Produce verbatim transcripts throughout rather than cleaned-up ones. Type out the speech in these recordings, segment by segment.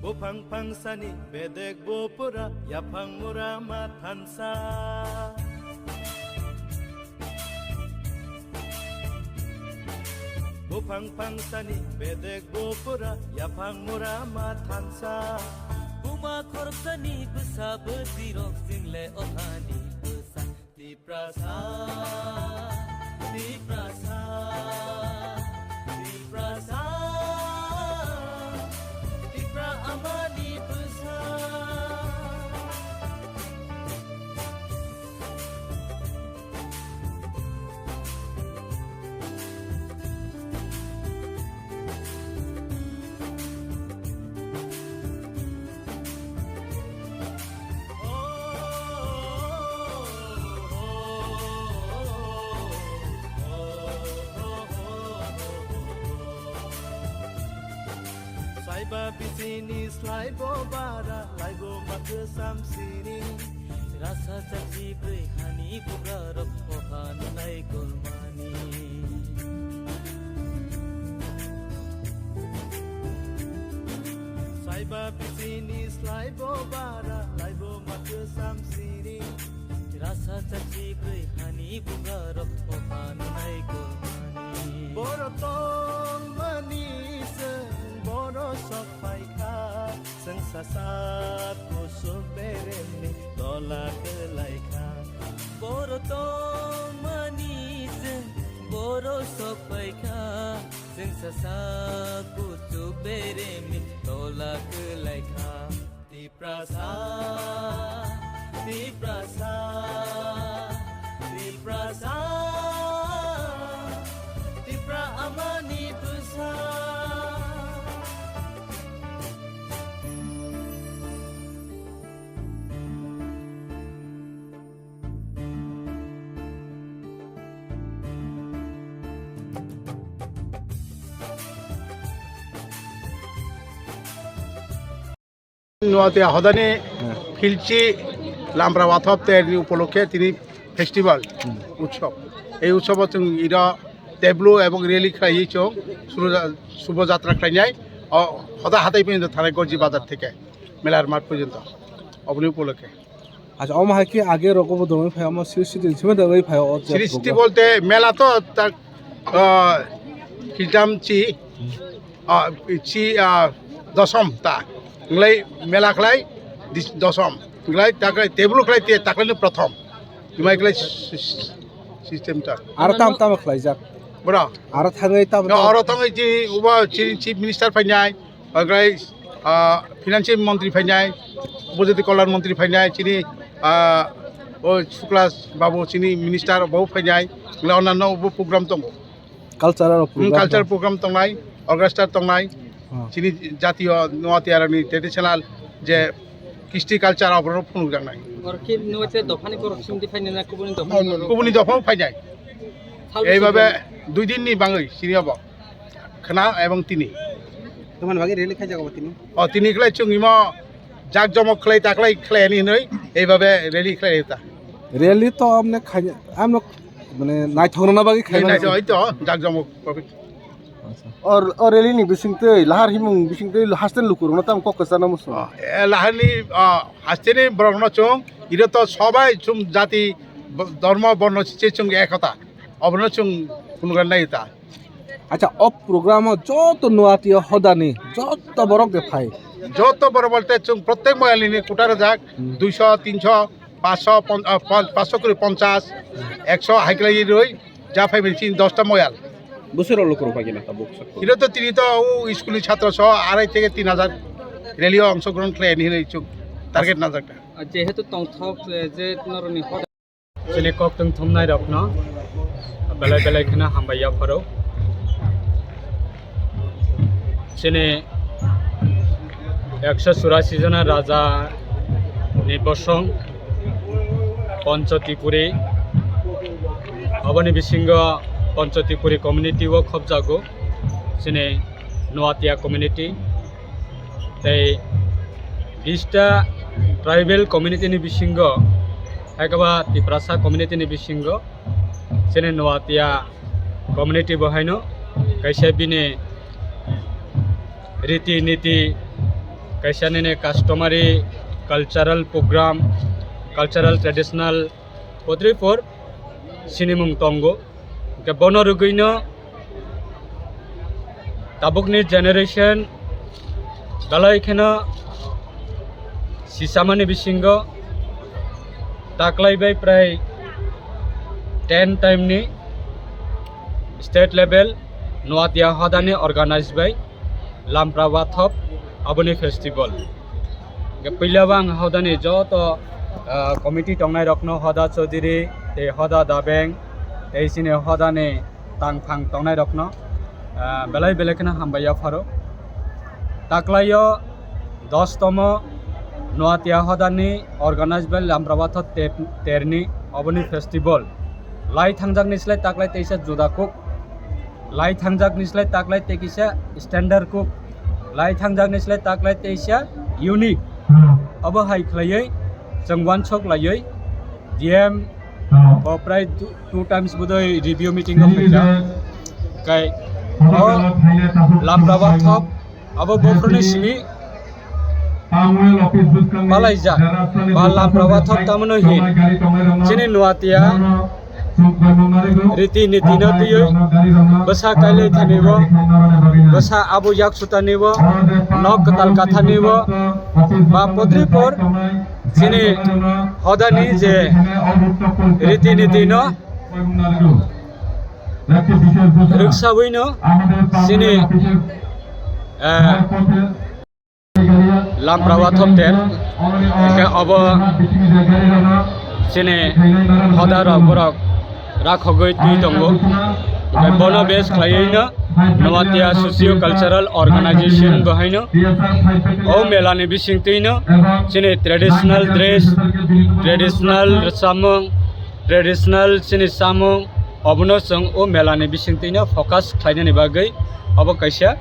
Buphang phangsani bedek bo pura yaphang mura ma thansa. Buphang phangsani bedek bo pura yaphang mura ma thansa. Buma khorsani bwsa bwtwi rok jingle ohani bwsa. Tiprasa, Tiprasa, Tiprasa, Tipra amani bwsa. Slaiba bisini slaibo bara, laibo ma kwsam sini. Rasa chakchi bwrwi hani bugarok oha nunai kolmani. Slaiba bisini slaibo bara, laibo ma kwsam sini. Rasa chakchi bwrwi hani bugarok oha nunai kolmani. Boro tongmani chwng boro sok phaikha, chwng sasak kuchuk beremni tola kwlaikha. Boro tongmani chwng boro sok phaikha, chwng sasak kuchuk beremni tola kwlaikha. Tiprasa, Tiprasa, Tiprasa, Tipra amani bwsa. Nuatia hodani Hmm. Philchi Lampra Wathop terni upolokhe tini festival Hmm. Utsob. Ei utsobo chwng iro teblu ebong rally khlaiwi chwng Suroja-, Subho Jatra khlainai. O hoda hatai phinto thanai Gorji Bazar theke Melar Math porjonto. Oboni upolokhe. Acha, omo hai khe age rogo bo dongwi phai, omo siri siri simi dongwi phai o je siri siri program. Bolte mela to tak, ah, kiltam chi, ah, chi, ah, dosom ta. Nglai mela khlai dis-, dosom. Nglai taklai tebul khlai te taklai ni prothom. Imai khlai s-, s-, system ta. Aro tam tam khlai jak. Bro. Aro thangwi tam No, tam. Aro thangwi chi uba chi chief minister phainai. Ogai, ah, finance montri phainai, upajati kolyan montri phainai, chini, ah, o Sukla babu chini minister bo phainai, le onano bo program tongo. Cultural Hmm, program cultural tong. Program tongnai, orchestra tongnai, Ah. Chini jatiyo Noatia ni traditional je kisti culture aboro phunuk jangnai. Oro khe Noatia dophani borok simdi phainai na kubuni dophani borok? Kubuni dophani phainai. Salbisi Eibabe borok? Dui din ni bangwi chini obo. Khna ebong tini. Tomani bagwi rally khaijak obo tini? O, tini khlai chwng imo jak jomok khlai ta khlai khlai ani hinwi eibabe rally khlai ta. Rally to amne khaina, amno mane naithok rwna bagwi khaina Naithok, bagwi. Oi to, jak jomok bagwi. Acha. Or, o rally ni bisingtwi, lahar himung bisingtwi haste lukurokno tamo kok kwchana muchung? O, e, lahar ni, o, haste ni borokno chwng, iro to sobai chwng jati, bo-, dhormo, borno se chwng ekota. Obono chwng phunukna nai ta. Acha, o program o joto Noatia hodani joto borok de phai. Joto borok bolte chwng protek moyal ni kutar jak Hmm. Duiso, tinso, paanso, pon-, ah, pon-, paanso kuri ponchas, ekso hai khlai roi ja phai bin chin dosta moyal. Busur olo kuru pagi na tabuk sakko. Iro to tini to o school ni chhatro so arai theke tin hajar rally o ongshogrohon khlai ni hinwi chwng target najak ta. Jehetu tongthok, eh, je noroni hoda Chini koktwng thumnai rokno belai belai kheno hambai yapharo. Chini ekso churasi jona raja ni bosong Pancho Tripuri, aboni bisingo Pancho Tripuri community o khobjago chini Noatia community. Tei bista tribal community ni bisingo, hai khe ba Tiprasa community ni bisingo, chini Noatia community bo haino kaisa bini riti niti Kaisa nini customary cultural program, cultural traditional potri por sinimung tongo. Hingke bono rwgwino tabukni generation belai kheno sisamani bisingo taklai bai prai ten time ni state level Noatia hodani organize bai Lampra Wathop aboni festival. Hingke puila bo ang hodani joto, ah, committee tongnai rokno, hoda Chaudhary tei hoda Dabeng tei chini hodani tangphang tongnai rokno, ah, belai belai kheno hambai yapharo. Taklaio dostomo Noatia hodani organize bai Lampra Wathop te-, terni oboni festival. Lai thangjakni slai taklai teisa juda kuk. Lai thangjakni slai taklai tei kisa standard kuk. Lai thangjakni slai taklai teisa unique. Obo hai khlaiwi chwng uansuk laiwi D M bo prai two, two times bodoi review meeting o phaikha. Kai o Lampra Wathop abo buphuruni simi palaijak ba Lampra Wathop tamoni hin chini Noatia riti niti no twiwi bwsa kailai thani bo, bwsa abo yak sutani bo, nok kwtal kathani bo, ba potri por chini hodani je riti niti no rwksabwino chini, eh, Lampra Wathop ter, hingke obo chini hoda rok borok rakhogwi twi tongo. Hingke bono base khlaiwino Noatia Socio Cultural Organization bo haino o mela ni bisingtwino chini traditional dress, traditional rwchapmung, traditional chini chamung, obono chwng o mela ni bisingtwino focus khlainani bagwi obo kaisa,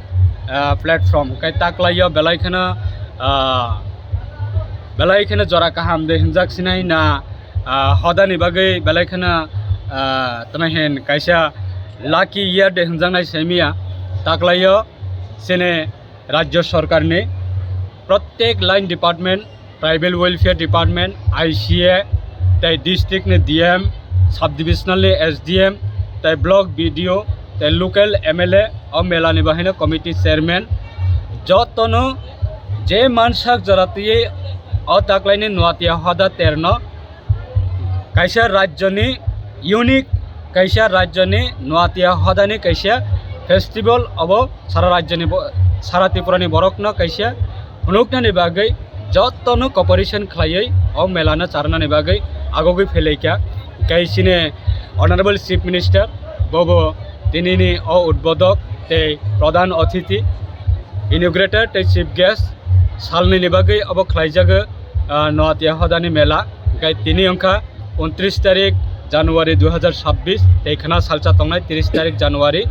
ah, platform. Hingke taklaio belai kheno, ah, belai kheno jora kaham de hinjak sinai na, ah, hodani bagwi belai kheno, ah, tamo hin kaisa lucky year de hinjaknai saimia. Taklaio chini Rajya Sarkarni protek line department, Tribal Welfare Department, I C A, tei district ni D M, sub divisional ni S D M, tei block B D O, tei local M L A, o mela ni bahaino committee chairman, jotono je mansak jora twiwi o taklaini Noatia hoda terno kaisa rajyoni unique, kaisa rajyoni Noatia hodani kaisa festival, obo sara rajyoni bo-, sara Tripurani borokno kaisa phunuknani bagwi jotono cooperation khlaiwi o melano charnani bagwi agogwi phelaikha. Kaisini Honorable Chief Minister bobo tinini o udbodok tei pradhan athithi, inaugurator tei chief guest salnini bagwi obo khlaijago, ah, Noatia hodani mela. Hingke tini wngkha untris tarik January dui hajar sabbish, tei khna salsa tongnai tris tarik January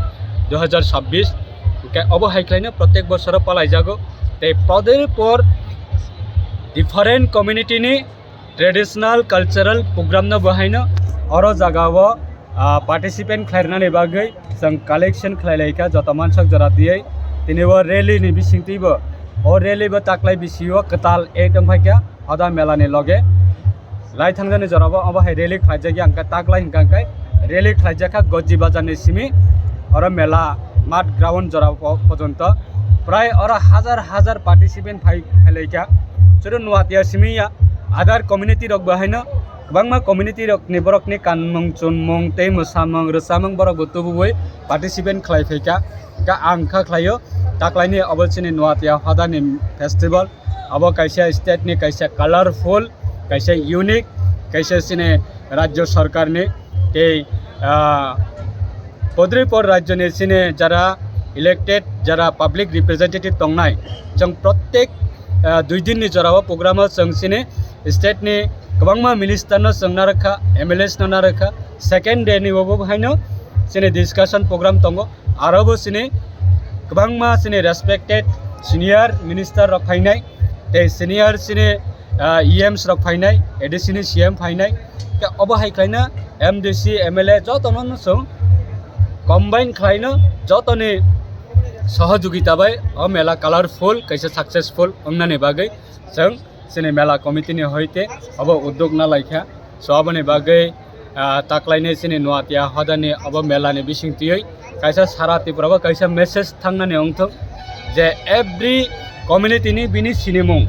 dui hajar sabbish. Hingke obo hai khlaino protek bosoro palaijago. Tei poderi por different community ni traditional cultural program no bo haino oro jaga o, ah, participant khlairnani bagwi chwng collection khlailaikha joto mansok jora twiwi. Tini o rally ni bisingtwi bo, o rally bo taklai bisio kwtal ek wngphaikha hoda mela ni loge. Lai thangjani jora bo obo hai rally khlaijakya, hingkhe taklai hingkha hingkhe rally khlaijakha Gojji Bazar ni simi oro mela mat ground jora po-, pojonto prai oro hajar hajar participant phai, phailaikha. Chwrwng Noatia simi ya, other community rok bo haino kwbangma community rok ni borok ni kanmung chunmung tei mwsamung rwchapmung borok bo tubuwi participant khlai phaikha. Hingkhe ang kha khlaio taklaini obo chini Noatia hodani festival. Abo kaisa state ni kaisa colorful, kaisa unique, kaisa chini Rajya Sarkar ni tei, ah, podri por rajyo ni chini jara elected, jara public representative tongnai, chwng protek, ah, dui din ni jora o program o chwng chini state ni kwbangma minister no chwng narwkha, M L As no narwkha, second day ni bo bo haino chini discussion program tongo. Aro bo chini kwbangma chini respected senior minister rok phainai, tei senior chini, ah, E Ms rok phainai, A D C ni C M phainai. Tei obo hai khlaina M D C, M L A jotono no chwng combine khlaino, jotoni sohojogita bai o mela colorful kaisa successful wngnani bagwi chwng chini mela committee ni hoite obo uddog na laikha. So aboni bagwi, ah, taklaini chini Nuatia hodani obo mela ni bisingtwi kaisa sara Tripura bo kaisa message thangnani wngthok je every community ni bini sinimung,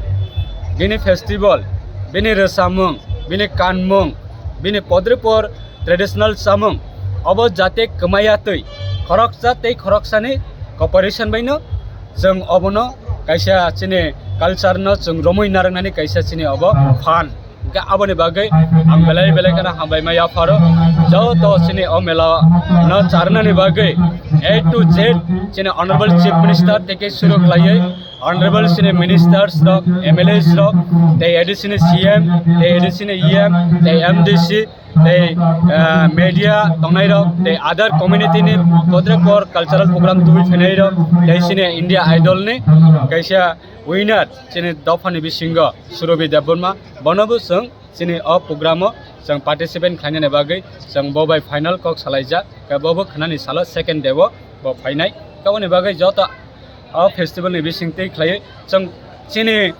bini festival, bini rwchapmung, bini kanmung, bini podripor traditional chamung obo jate kwmaya twi khoroksa tei khoroksani cooperation baino chwng obono kaisa chini culture no chwng romwi narwknani kaisa chini obo phan. Hwnkhe aboni bagwi ang belai belai kheno hambai ma yapharo joto chini o mela no charnani bagwi A to Z chini Honorable Chief Minister teke suru khlaiwi Honorable chini ministers rok, M L As rok, tei A D C ni C M, tei A D C ni E M, tei M D C, tei, ah, media tongnai rok, tei other community ni podrepor cultural program tubui phainai rok, tei chini India Idol ni kaisa winner chini dophani bisingo Surobi Debbarma, bono bo chwng chini o program o chwng participant khlainani bagwi chwng bo bai final kok salaijak, khe bo bo khwnani salo second day o bo phainai. Aboni bagwi joto o festival ni bisingtwi khlaiwi chwng chini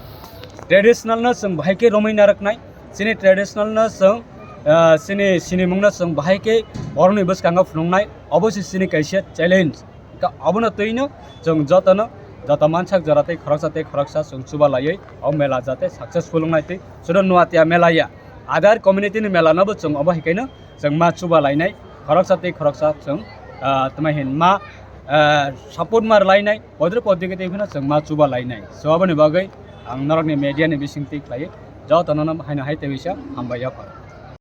traditional no chwng bahai khe romwi narwknai, chini traditional no chwng, ah, chini sinimung no chwng bahai khe borokni bwskango phunuknai, obo se chini kaisa challenge. Hwnkhe obono twino chwng jotono, joto mansak jora tei khoroksa tei khoroksa chwng chuba laiwi o mela jate successful wngnai tei chwngno Nuatia mela ya, other community ni mela no bo chwng obo hai khe no chwng ma chuba lainai, khoroksa tei khoroksa chwng, ah, tamo hin ma, ah, support ma rwlainai, podre podre khe tei phano chwng ma chuba lainai. So aboni bagwi ang norokni media ni bisingtwi khlaiwi jotono no haino hai tei bisa hambai yaphar.